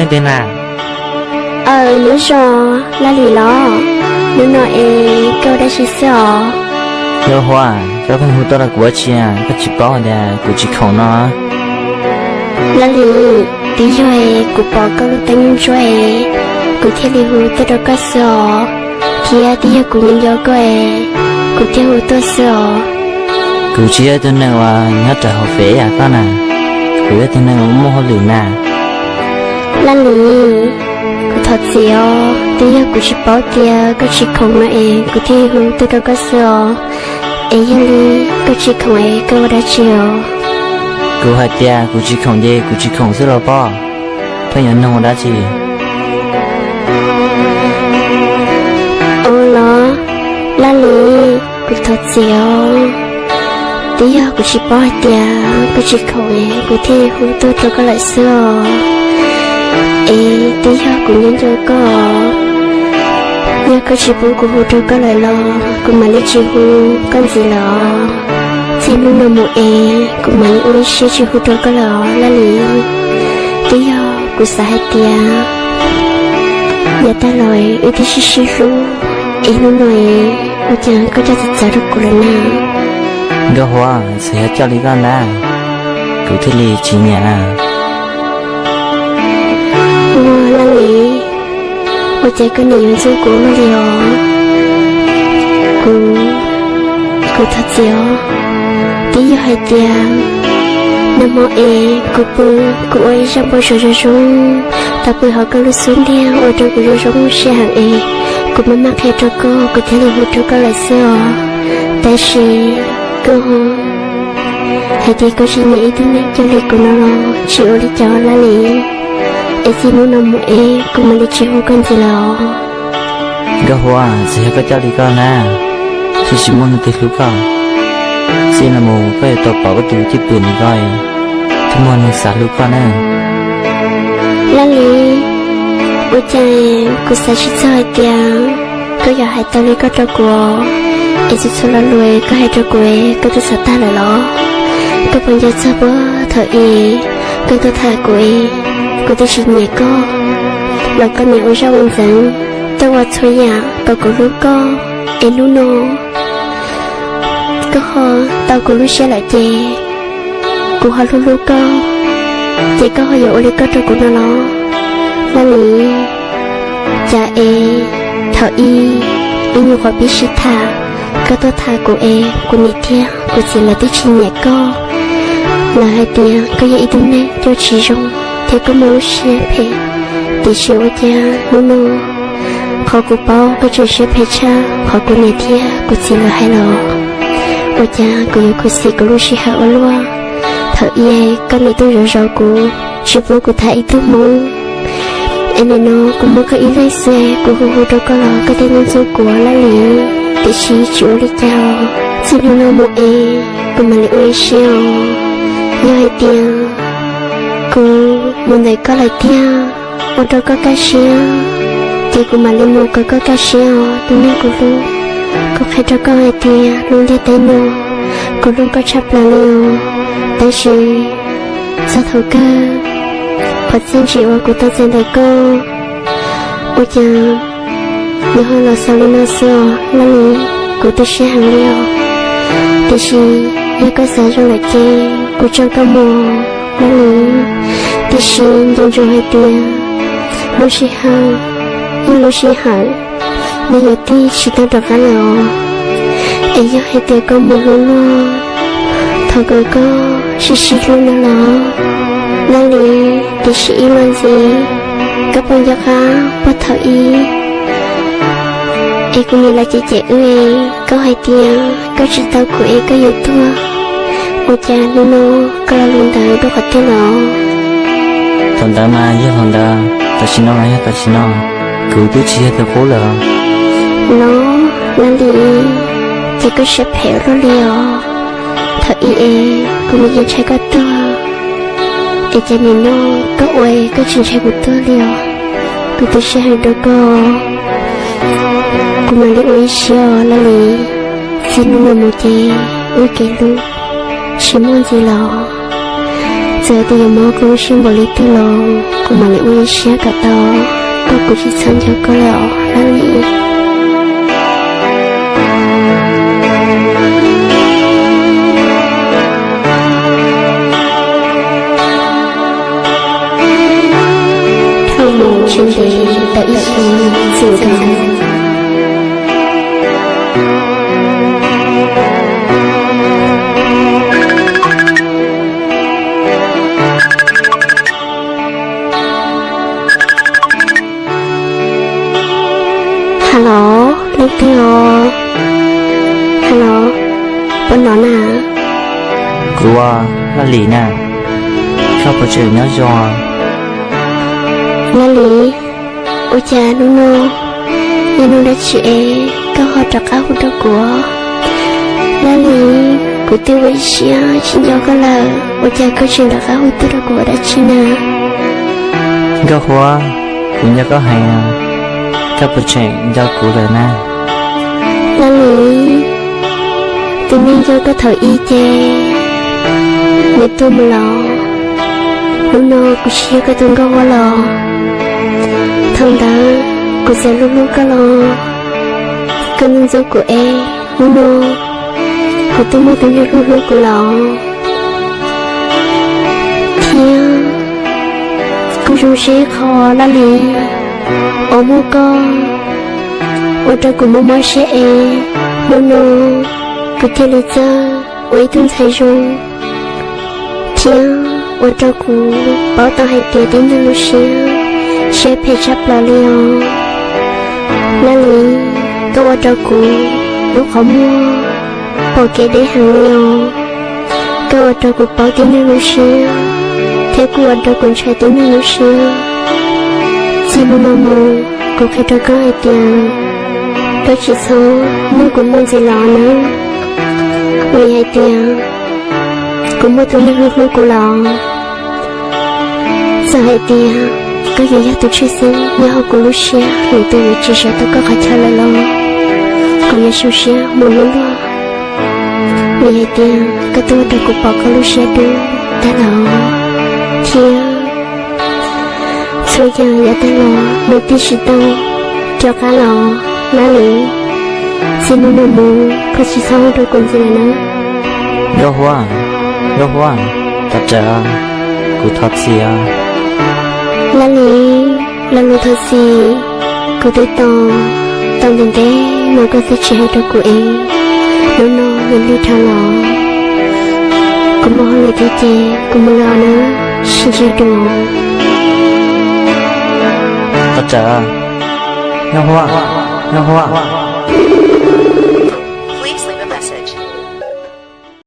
Tej na. Aw, nyob zoo, Laj Lis los? Hnub no es koj ua dab tsi xwb os? Nkauj Huab, koj pheej hu tuaj rau kuv ua dab tsi, koj tsis paub tias kuv tsis khoom no? Laj Lis, twb yog kuv pom koj lub teeb ntsuab es kuv thiaj li hu tuaj rau koj xwb os, thiab twb yog kuv nco nco koj es kuv thiaj hu tuaj xwb os. Kuv tsis yog ib tug neeg uas nyob rau hauv fem yam koj na, kuv yog ib tug neeg uas muaj hauj lwm na. Laj Lis, kuv thov txim os, twb yog kuv tsis paub tias koj tsis khoom no es kuv thiaj hu tuaj rau koj xwb os. Es yog li koj tsis khoom es koj ua dab tsi os? Kuv hais tias kuv tsis khoom ces kuv tsis khoom xwb los pob, pheej yuav nug ua dab tsi? Ua los, Laj Lis, kuv thov txim os, twb yog kuv tsis paub hais tias koj tsis khoom es kuv thiaj hu tuaj rau koj lawm xwb os. Es twb yog kuv nco nco koj, yog koj tsis pub kuv hu rau koj lawm los kuv mam li tsis hu koj ntxiv lawm os. Txij hnub no mus es kuv mam li ua ib siab tsis hu rau koj lawm os Laj Lis. Twb yog kuv xav hais tias yav tag los wb twb sib sib hlub, es hnub no es ua cas koj coj txawv txawv rau kuv lawm na? Nkauj Huab, txawm yog coj li koj ntag, kuv thiaj li tsis nyiam. Ua Laj Lis, ua cas koj nim yuav ntxub kuv luaj li os? Kuv, kuv thov txim os. Twb yog hais tias nag hmo es kuv pw, kuv ua ib zaj npau suav zoo zoo, tau pw hauv koj lub xub ntiag ua rau kuv zoo zoo siab heev es kuv maj maj qhia rau koj, kuv thiaj li hu rau koj lawm xwb os. Tab sis koj hais tias koj tsis nyiam ib tug neeg coj li kuv no los tsis ua li cas Laj Lis. Es txij hnub no mus es kuv mam li tsis hu koj ntxiv lawm os. Nkauj Huab, txawm yog koj coj li koj na, thiaj tsis muaj neeg twg hlub koj. Txij no mus koj yuav tau pom koj tus cwj pwm ntawm ko, thiaj muaj neeg xav hlub koj na. Laj Lis, ua cas kuv xav tsis txog hais tias koj yuav hais tau li koj rau kuv, es txhua txhua lo lus koj hais rau kuv koj twb xav tag lawm los? Koj puas nco txog puag thaum ub koj tuaj tham kuv, kuv twb tsis nyiam koj los koj nim ua zaj ua ntxeev, tuaj ua txhua yam kom kuv hlub koj, es hnub no koj ho tau kuv lub siab lawm ces kuv ho hlub hlub koj, ces koj ho yuav ua li koj rau kuv no los? Laj Lis, cas es thaum ub ib nyuag qhuav pib sib tham, koj tuaj tham kuv es kuv niam thiab kuv txiv lawv twb tsis nyiam koj. Lawv hais tias koj yog ib tug neeg coj tsis zoo thiab koj muaj lub siab phem, tiam sis ua cas hnub no qhov kuv paub koj tseem siab phem tshaj qhov kuv niam thiab kuv txiv lawv hais los? Ua cas kuv yuav khuv xim kuv lub sij hawm ua luaj? Thaum ub koj nim tuaj zov zov kuv, tsis pub kuv tham ib tug hmoob, es nim no kuv muaj koj ib leeg xwb, kuv hu hu rau koj los koj thiaj ntxub ntxub kuv Laj Lis. Tiam sis tsis ua li cas, txij hnub no mus es kuv mam li ua ib siab os. Yog hais tias kuv mus ntawm koj lawm tiag, ua rau koj kaj siab, ces kuv mam li mus kom koj kaj siab os tus neeg kuv hlub. Kuv qhia rau koj hais tias lub ntiaj teb no kuv hlub koj tshaj plaws li os. Tab sis txog thaum kawg, qhov txiaj ntsim uas kuv tau txais ntawm koj, ua cas nws ho los xaus li no xwb os Laj Lis. Kuv tu siab heev li os. Tiam sis yog koj xav zoo lawm ces kuv tso koj mus Laj Lis. Tiam sis nco ntsoov hais tias lub sij hawm yog lub sij hawm, nws yuav tig tsis tau rov qab lawm os. Es yog hais tias koj mus hlub luag, thov kom koj sib sib hlub no los Laj Lis. Tiam sis ib los ntxiv, koj puas nco qab puag thaum ub es kuv niam lawv cem cem wb es koj hais tias koj tsis tau kuv es koj yuav tuag, ua cas hnub no koj lo lus ntawd rau qhov twg los? Thaum ntawd mas yog thaum ntawd, tam sim no mas yog tam sim no, kuv twb tsis yog tus qub lawm. Los Laj Lis, ces koj siab phem ua luaj li os. Thaum ub es kuv nim yeej ntshai koj tuag, es cas nim no koj ua koj tsis ntshai kuv tuag li os? Kuv tu siab heev rau koj, kuv mam li ua ib siab os Laj Lis. Txij hnub no mus ces wb kev hlub tsis muaj ntxiv los, txawm tias yuav mob kuv lub siab npaum li twg los kuv mam li ua ib siab kom tau, koj kuv tsis txhob nco koj lawm os Laj Lis. Dhau mus tsis ntev tau ib xyoo txwm ntawd. Hello, leej twg os? Hello, puas hnov na? Kuv, Laj Lis na, koj puas tseem nyob zoo? Laj Lis, ua cas hnub no yog hnub dab tsi es koj ho rov qab hu rau kuv? Laj Lis, kuv twb ua ib siab tsis nco koj lawm, ua cas koj tseem rov qab hu tuaj rau kuv ua dab tsi na? Nkauj Huab, kuv nco koj heev, koj puas tseem nco kuv lawm na? Laj Lis, tus neeg nco koj thaum ub ces nws tuag mus lawm. Hnub no kuv tsis yog koj tus Nkauj Huab lawm. Thaum ntawd kuv txawm hlub hlub koj los koj ntxub ntxub kuv es hnub no ho twb muaj tus neeg hlub hlub kuv lawm. Thiab kuj zoo siab ib qho Laj Lis, uas muaj koj ua rau kuv mob mob siab es hnub no kuv thiaj li txawj ua ib tug ntxhais zoo, thiab ua rau kuv paub tau hais tias tib neeg lub siab, siab phem tshaj plaws li os. Laj Lis, koj ua rau kuv lub qhov muag pom kev deb heev li os. Koj ua rau kuv paub tib neeg lub siab, thiab kuj ua rau kuv ntshai tib neeg lub siab. Txij hnub no mus, kuv qhia rau koj hais tias koj tsis txhob nrog kuv mus ntxiv lawm nawb, vim hais tias kuv muaj tus neeg hlub hlub kuv lawm. Txawm hais tias koj yuav yog tus tshwj xeeb nyob hauv kuv lub siab, lwm tus yuav tsis sawv tau koj qhov chaw lawm los kuv yuav zoo siab mus luaj luaj, vim hais tias koj twb ua rau kuv pom koj lub siab dub tag lawm, thiab txhua yam yav tag los nws twb tsis tau rov qab los. Laj Lis, txij hnub no mus koj tsis txhob hu rau kuv ntxiv lawm nawb. Nkauj Huab, Nkauj Huab, thov rawm, kuv thov txim os. Laj Lis, los nws thov txim, kuv twb tos tau ntev ntev no koj twb tsis hais rau kuv es hnub no nws lig dhau los. Kuv muaj hauj lwm thiab ces kuv mus lawm nawb, sib ntsib dua. Thov rawm, Nkauj Huab, Nkauj Huab.